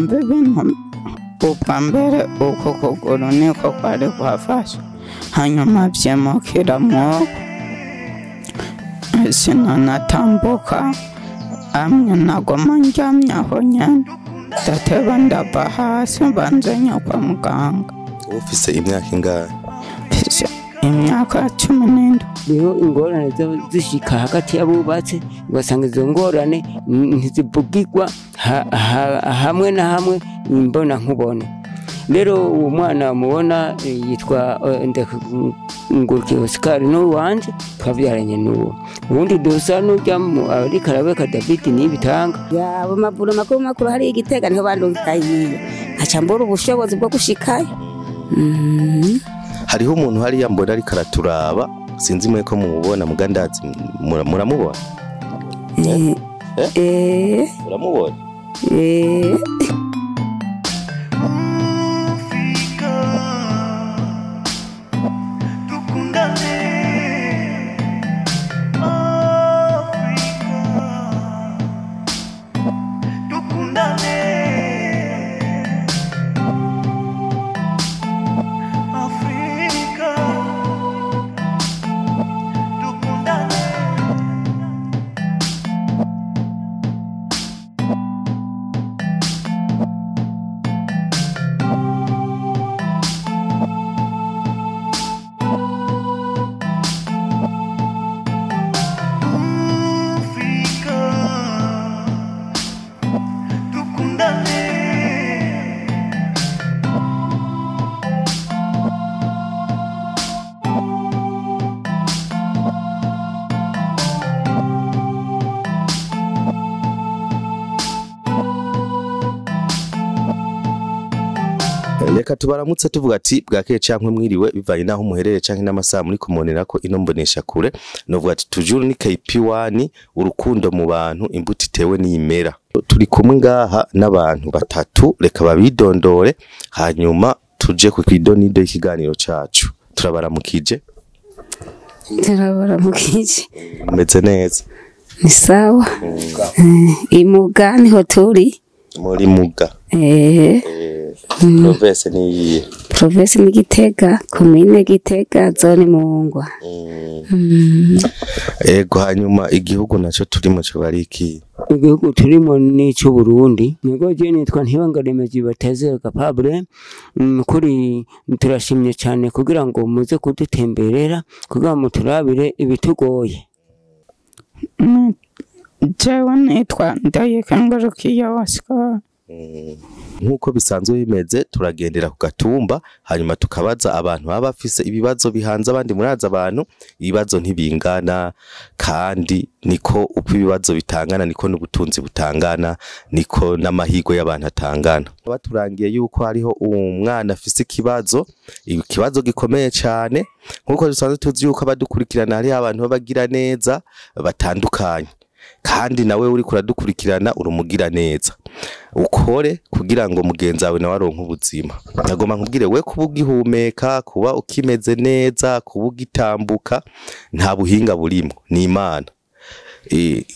Ibintu ubwa mbere uku kuguru niko kwari kwafashe, hanyuma vyimukira mwoko, sinanatambuka, amwe naguma ndyamye aho nyene, ndateba ndava hasi banzanye kwa muganga. Ufise imyaka ingahe? Mfise imyaka 17. Rero ingorane zishika hagati y'abubatse, ugasanga izo ngorane ntizivugirwa hamwe na hamwe imbona nkubone. Rero uwo mwana mubona yitwa Ndekungurikiye Oscar, n'uwanje twabyaranye n'uwo ubundi dusa n'ujya ari Karabeka David nibitanga. Yabo mavuro makuru makuru hari igitega niho bandungikayiye, nkaca mbura ubushobozi bwo gushikayo. Hariho umuntu hariya mbona ariko araturaba, sinzi mwe ko mumubona, mugandazi muramubona? Eh. Muramubona? Eh. Reka tubaramutse tuvuga ati bwakeye canke mwiriwe, bivanye naho muherereye canke n'amasaha muri kumonera ko ino mbonesha kure. Novuga ati toujours ni KP1, urukundo mu bantu, imbuto itewe n'imera. Turi kumwe ngaha n'abantu batatu, reka babidondore hanyuma tuje ku kwidonido y'ikiganiro cacu. Turabaramukije. Turabaramukije. Meze neza. Ni sawa. Imuga niho turi. Muri Muga. Province ni iyihe? Province ni Gitega, commune Gitega, zone Mungwa. Ego, hanyuma igihugu naco turimo cyo bari iki? Igihugu turimo ni cy'u Burundi. Nego je nitwa Ntibangaremeje Batazera Capable. Kuri turashimye cyane kugira ngo muze kudutemberera, kugira muturabire ibitugoye. Jewe nitwa Ndayikenguruk'iye Oscar. Nkuko bisanzwe bimeze, turagendera ku gatumba hanyuma tukabaza abantu baba bafise ibibazo bihanze abandi. Muraza abantu ibibazo ntibingana, kandi niko uko ibibazo bitangana niko n'ubutunzi butangana, niko n'amahirwe y'abantu atangana. Baturangiye yuko hariho umwana afise ikibazo, ikibazo gikomeye cyane. Nkuko dusanzwe tuzi yuko abadukurikirana hariho abantu babagira neza batandukanye, kandi nawe uri kuradukurikirana urumugira neza, ukore kugira ngo mugenzi wawe nawe aronke ubuzima. Nagomba nkubwire we, kuba ugihumeka, kuba ukimeze neza, kuba ugitambuka, nta buhinga burimo, ni Imana.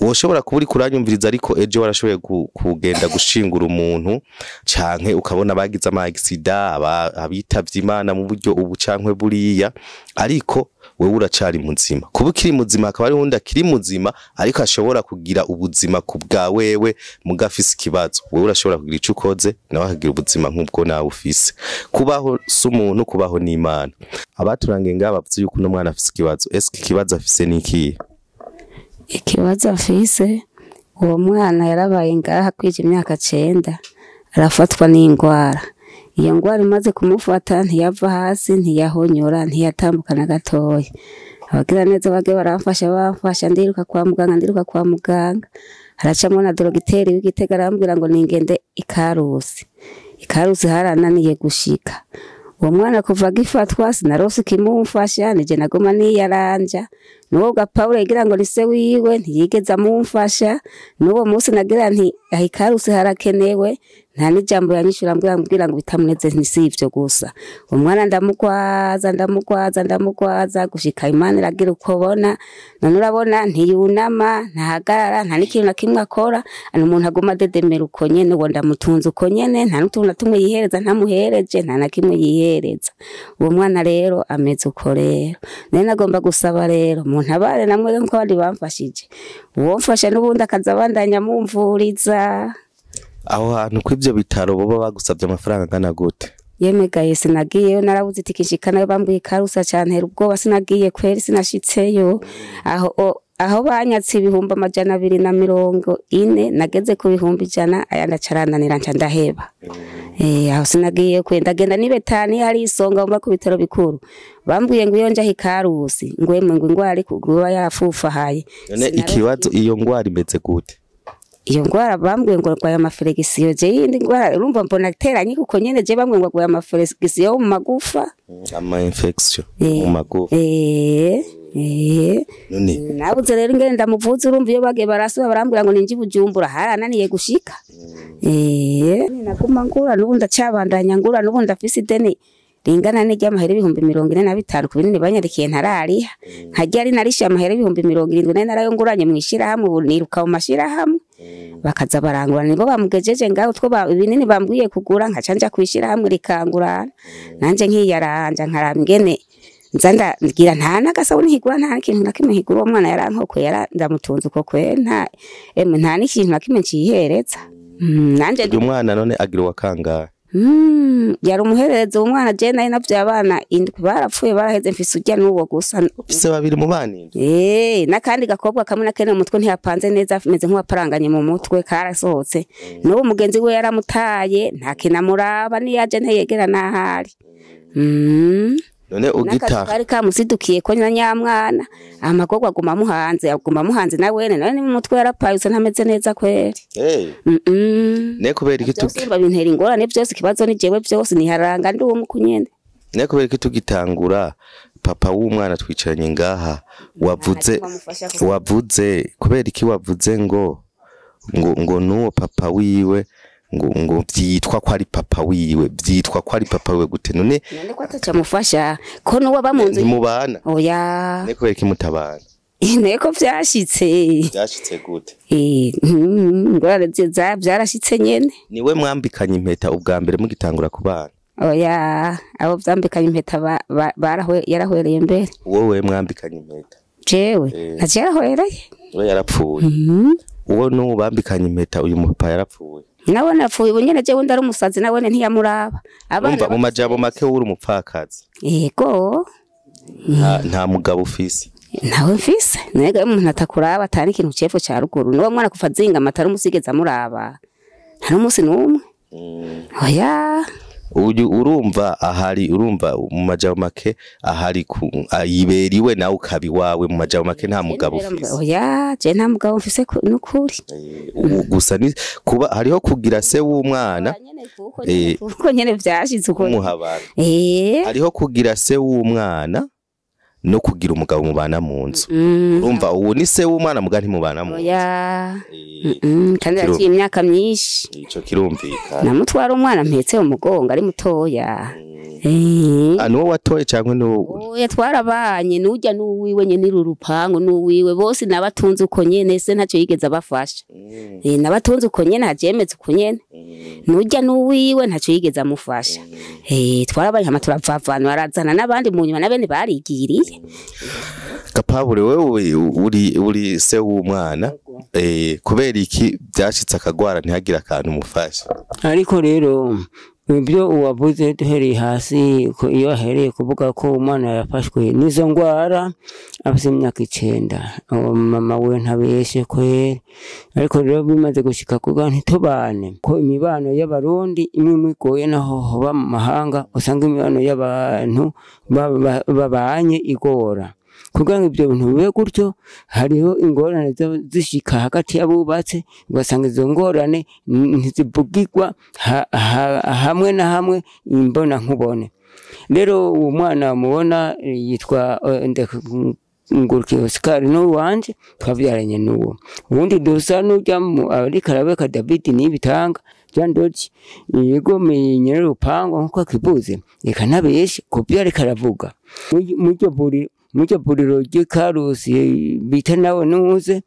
Woshobora kuba uri kuranyumviriza ariko ejo warashoboye kugenda gushingura umuntu, canke ukabona bagize ama accident, abitavye Imana mu buryo ubu canke buriya, ariko wewe uracari muzima. Kuba ukiri muzima akaba ari wundi akiri muzima ariko ashobora kugira ubuzima ku bwa wewe mugafise ikibazo, wewe urashobora kugira ico ukoze nawe akagira ubuzima nk'ubwo nawe ufise. Kubaho si umuntu, kubaho ni Imana. Abaturangiye ngaha bavuze yuko uno mwana afise ikibazo. Eske ikibazo afise ni ikihe? Ikibazo afise, uwo mwana yarabaye ngaha kwije imyaka 9, arafatwa n'ingwara. Iyo ngwara imaze kumufata ntiyava hasi, ntiyahonyora, ntiyatambuka na gatoya. Abagira neza bage baramfasha, ndiruka kwa muganga, ndiruka kwa muganga. Haracamwo na dogiteri w'Igitega arambwira ngo ningende Ikarusi. Ikarusi harananiye gushika. Uwo mwana kuva agifatwa sinarose ikimumfasha, nije naguma niyaranja N'uwo Gapawulo yagira ngo ni se wiwe, ntiyigeze amumfasha. N'uwo munsi nagira nti aho ikarusi harakenewe, nta n'ijambo yanyishura, ambwira ngo bitamuneze. Nti ivyo gusa, umwana ndamugwaza, ndamugwaza, ndamugwaza gushika Imana iragira uko bona. None urabona ntiyunama, ntahagarara, nta n'ikintu na kimwe akora, ni umuntu aguma adedemera uko nyene. Uwo ndamutunze uko nyene, nta n'utuntu na tumwe yihereza ntamuhereje, nta na kimwe yihereza. Uwo mwana rero ameze uko. Rero nari nagomba gusaba rero muntabare namwe nkuko abandi bamfashije, uwomfasha n'ubundi akaza abandanya amumvuriza. Aho hantu kw'ivyo bitaro boba bagusavye amafaranga angana gute? Yemegaye, sinagiyeyo, narabuze itike ishikana. Bambwiye karusa cantera ubwoba, sinagiye kweri, sinashitseyo. Aho aho banyatse 240,000, nageze ku 100,000, ayandi acarananira, nca ndaheba. Aho sinagiye kwe, ndagenda nibetani hari isonga mba ku bitaro bikuru, bambwiye ngo iyo nja hikarusi ngwemwe ngo ingwara ari kuba yarafufahaye. None ikibazo, iyo ngwara imeze gute? Iyo ngwara bambwiye ngo arwaye amaferegisiyo. Je yindi ngwara urumva mbona teranye kuko nyene je bambwiye ngo arwaye amaferegisiyo mu magufa. Ama infection mu magufa? Eh. None Nabuze rero ingene ndamuvuza. Urumva iyo bagiye barasubira barambwira ngo ninje Bujumbura, harananiye gushika. Naguma ngura, n'ubu ndacabandanya ngura, n'ubu ndafise ideni ringana n'iry'amahera 45,000 ku binini banyandikiye ntarariha. Nkarya ari narishe amahera 70,000, nari narayo nguranye mw'ishirahamwe. Ubu niruka mu mashirahamwe bakaza barangura, nibo bamugejeje ngaho utwo ibinini bambwiye kugura, nkaca nja kw'ishirahamwe rikangurana, nanje nkiyaranja nkaraba ingene nza ndagira. Nta n'agasabuni nkigura, nta n'ikintu na kimwe nkigura. Uwo mwana yarankokoye, ndamutunze uko kwe, nta emwe, nta n'ikintu na kimwe ncihereza. Nanje Uyu mwana none agira uwa kangahe? Yari umuhererezi uwo mwana. Je nari navyaye abana indwi, barapfuye baraheze, mfise urya n'uwo gusa. Ufise babiri mu bana indwi? N'akandi gakobwa kamwe nakene mu mutwe ntiyapanze neza, ameze nk'uwaparanganye mu mutwe, karasohotse. N'uwo mugenzi we yaramutaye, nta kintu amuraba, niyaje ntiyegera n'ahari. None N'akazi ugita kari kamusidukiye ko na nyamwana, amagorwa aguma amuhanze, aguma amuhanze na wene nawe ni mu mutwe yarapayutse, ntameze neza kweri. Ne kubera iki Vyose tuki urumva bintera ingorane vyose, ikibazo ni jewe, vyose niharanga ndi uwo kunyene. Ne kubera iki tugitangura, papa w'umwana twicaranye ngaha, wavuze wavuze kubera iki wavuze ngo nuwo papa wiwe ngo vyitwa ko ari papa wiwe? Vyitwa ko ari papa wiwe gute none? None ko atacamufasha, ko nuwo aba mu nzu? Ntimubana? Oya. Ne kubera iki mutabana? Neko vyashitse. Vyashitse gute? Ingorane vyarashitse nyene. Niwe mwambikanye impeta ubwa mbere mugitangura kubana? Oya, abo vyambikanye impeta yarahwereye mbere. Wowe mwambikanye impeta? Jewe ntaco, yarahwereye. We yarapfuye? Uwo nuwo bambikanye impeta, uyu mupapa yarapfuye? Nawe napfuye ubu nyene, jewe ndari umusazi, nawene ntiyamuraba abana. Urumva mu majambo make uri umupfakazi? Yego. Nta mugabo ufise? Ntawe mfise. Nega iyo umuntu atakuraba, atari ikintu cepfo ca ruguru, niwo mwana kuva azinga amata umusigeze amuraba, nta n'umunsi n'umwe, oya. Uyu urumva ahari, urumva mu majambo make ahari ku yibera iwe, nawe ukaba iwawe. Mu majambo make nta mugabo ufise? Oya, je nta mugabo mfise n'ukuri. Ubu gusa ni kuba hariho kugira se w'umwana. Kuko nyene vyashitse uko. Kumuhabara. Hariho kugira se w'umwana no kugira umugabo mubana mu nzu. Urumva ubu ni se w'umwana muga ntimubana mu nzu. Oya. Kandi yaciye imyaka myinshi. Ico kirumvikana. Namutwara umwana mpetse mu mugongo ari mutoya. Ah, nuwo watoye canke nuwo? Oya, twarabanye, nurya n'uwiwe nyene, uru rupangu n'uwiwe, bose nabatunze uko nyene, se ntacyo yigeze abafasha. Nabatunze uko nyene, hajemeze uko nyene, nurya n'uwiwe ntacyo yigeze amufasha. Twarabanye hama turavavana, barazana n'abandi mu nyuma, na bene barigiriye. Gapabure, wewe uri se w'umwana, kubera iki byashitse akagwara ntihagire akantu umufasha? Ariko rero ibyo uwavuze, duhereye hasi, ko iyo ahereye kuvuga ko umwana yafashwe n'izo ndwara afite imyaka 9, uwo mama we ntabeshe kweri. Ariko rero bimaze gushika kuga ntitubane, ko imibano y'Abarundi imwe imwe igoye, naho hoba mu mahanga usanga imibano y'abantu babanye igora. Kugira ngo ibyo bintu bibe gutyo, hariho ingorane zishika hagati y'abubatse, ugasanga izo ngorane ntizivugirwa hamwe na hamwe imbona nkubone. Rero uwo mwana mubona yitwa Ndayikengurukiye Oscar n'uwanje twavyaranye n'uwo ubundi dusa n'urya ari Karabeka David nibitanga Jean Dodge yego menyere rupango nkuko akivuze reka ntabeshe kubyo ariko aravuga mujyo buriro ry'Ikarusi bita nawe nuze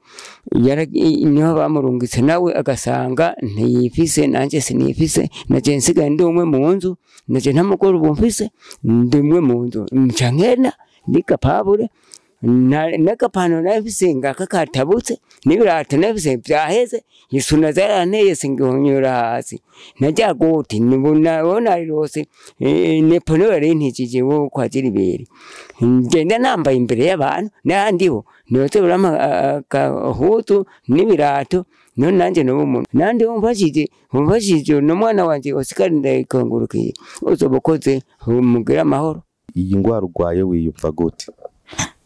niho bamurungitse nawe agasanga ntiyifise nanje sinifise naje nsigaye ndi umwe mu nzu naje nta mugore ubu mfise ndi umwe mu nzu nca nkena ndikapabure n'agapantaro nafise ngaka katabutse n'ibirato nafise vyaheze isuna zaranteye singihonyora hasi narya goti narirose nepo niwe yarintijije wo kwa Jiriberi ngenda nambaye imbere y'abantu n'ahandiho nibaze barampa agahuzu n'ibirato none nanje noba umuntu nandi umfashije n'umwana wanje Oscar ndayikengurukiye uzoba ukoze mugire amahoro. Iyi ngwara urwaye wiyumva gute?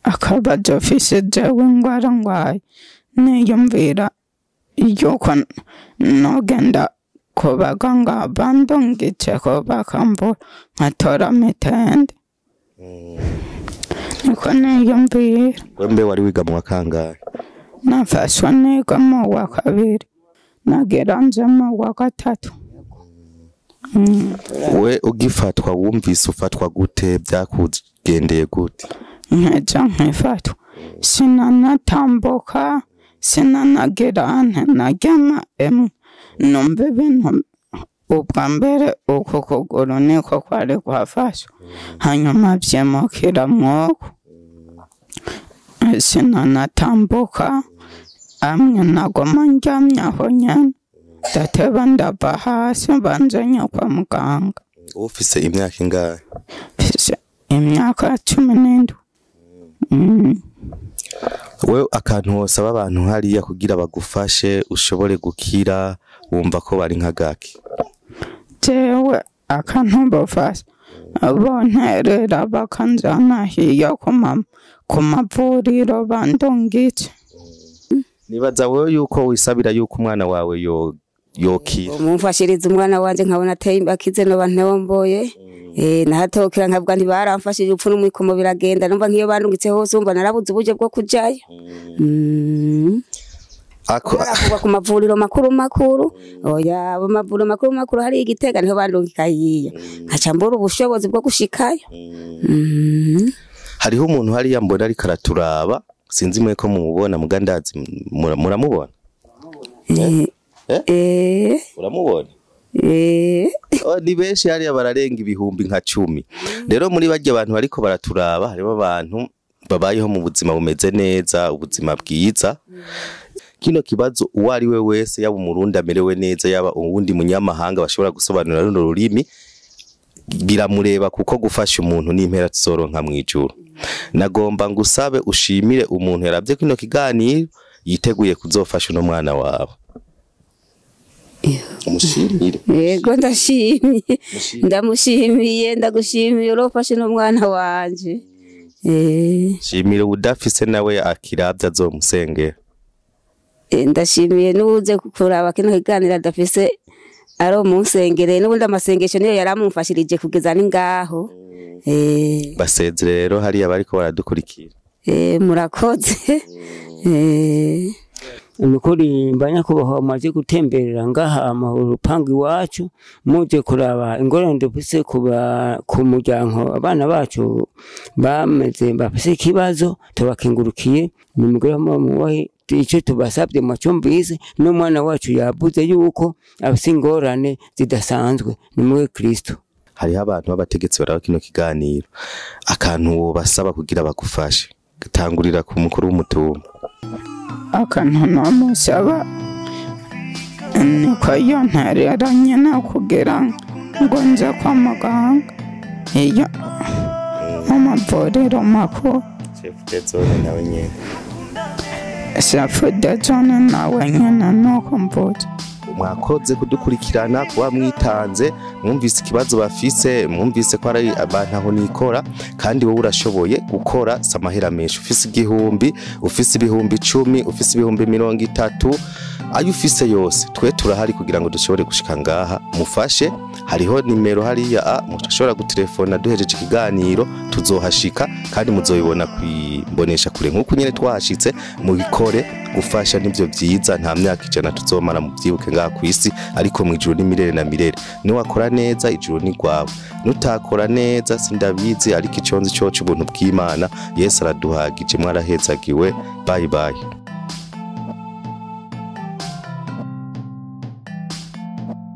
Akabazo mfise jewe ingwara ngwaye niyumvira yuko nogenda ku baganga bandungitseko bakamvura nkatora mitende niko niyumvira. Wembe wari wiga mu wa kangahe? Nafashwe niga mu wa kabiri nagera nje mu wa gatatu. We ugifatwa wumvise ufatwa gute byakugendeye gute? Nkaja nkifatwa sinanatambuka sinanagira ntajyama emwe numva ibintu ubwa mbere uku kuguru niko kwari kwafashwe hanyuma vyimukira mwoko sinanatambuka amwe nagoma ndyamye aho nyene ndateba ndava hasi banzanye kwa muganga. Ufise imyaka ingahe? Mfise imyaka 17. We akantu wosaba abantu hariya kugira bagufashe ushobore gukira wumva ko bari nka gaki? Jewe akantu bofasha bonterera bakanjana hiya ku mavuriro bandungitse. Nibaza wewe yuko wisabira yuko umwana wawe yokira. Mumfashiriza umwana wanje nkabona ateye akize noba ntewomboye nahatokera nkabwa ntibaramfashije upfu n'umwikomo biragenda numva nkiyo bandungitse hose umva narabuze uburyo bwo kujayo. Ako ku mavuriro makuru makuru oya abo mavuriro makuru makuru hari igitega niho bandungika yiya nkaca mbura ubushobozi bwo gushikayo. Hariho umuntu hariya mbona ariko araturaba sinzi mwe ko mumubona mugandazi muramubona? Uramubona? Ni benshi hariya bararenga ibihumbi nka 10. Rero muri barya abantu bariko baraturaba harimo abantu babayeho mu buzima bumeze neza ubuzima bwiza. Kino kibazo uwo ari we wese yaba umurundi amerewe neza yaba uwundi munyamahanga bashobora gusobanura runo rurimi biramureba kuko gufasha umuntu n'impera tuzoronka mwijuru. Nagomba ngusabe ushimire umuntu yaravye kino kiganiro yiteguye kuzofasha uno mwana wawe. Umushimire. Yego ndashimye. Ndamushimiye ndagushimiye urofashe n'umwana wanje. Shimire udafise nawe akiravya azomusengera. Ndashimiye nuze kuraba kino kiganiro adafise ari umunsengere n'ubundi amasengesho niyo yaramumfashirije kugeza ni ngaho. Basezere rero hariya bariko baradukurikira. Murakoze. Nukuri mbanya kubaho maze gutemberera ngaha mu rupangu iwacu muje kuraba ingorane dufise kuba ku muryango abana bacu bameze bafise ikibazo tubakengurukiye nimugire mubahe icyo tubasabye mucyumvise n'umwana wacu yabuze yuko afise ingorane zidasanzwe ni muri Kristo. Hariho abantu b'abategetsi baraba kino kiganiro akantu wobasaba kugira bagufashe gutangurira ku mukuru w'umutumba. Akantu namusaba niko yonterera nyina kugira ngo nze kwa muganga iyo mu mavuriro makuru. Chef de zone nawe nyene. Chef de zone nawe nyene nuko mvuze. Mwakoze kudukurikirana kuba mwitanze mwumvise ikibazo bafise mwumvise ko ari abantu aho nikora kandi wowe urashoboye gukora samahera menshi ufise igihumbi ufise ibihumbi 10 ufise ibihumbi 30 Ayo ufise yose, twe turahari kugira ngo dushobore gushika ngaha mufashe. Hariho nimero hariya mushobora gutelefona. Duhejeje ikiganiro tuzohashika, kandi muzobibona kwimbonesha kure nk'uko nyene twahashitse. Mubikore, gufasha nivyo vyiza. Nta myaka 100 tuzomara, mu vyibuke, ngaha kw'isi, ariko mu ijuru ni mirere na mirere. Niwakora neza, ijuru ni rwawe; nutakora neza, sindabizi, ariko ico nzi coco, ubuntu bw'Imana, Yesu araduhagije. Mwarahezagiwe, bye bye.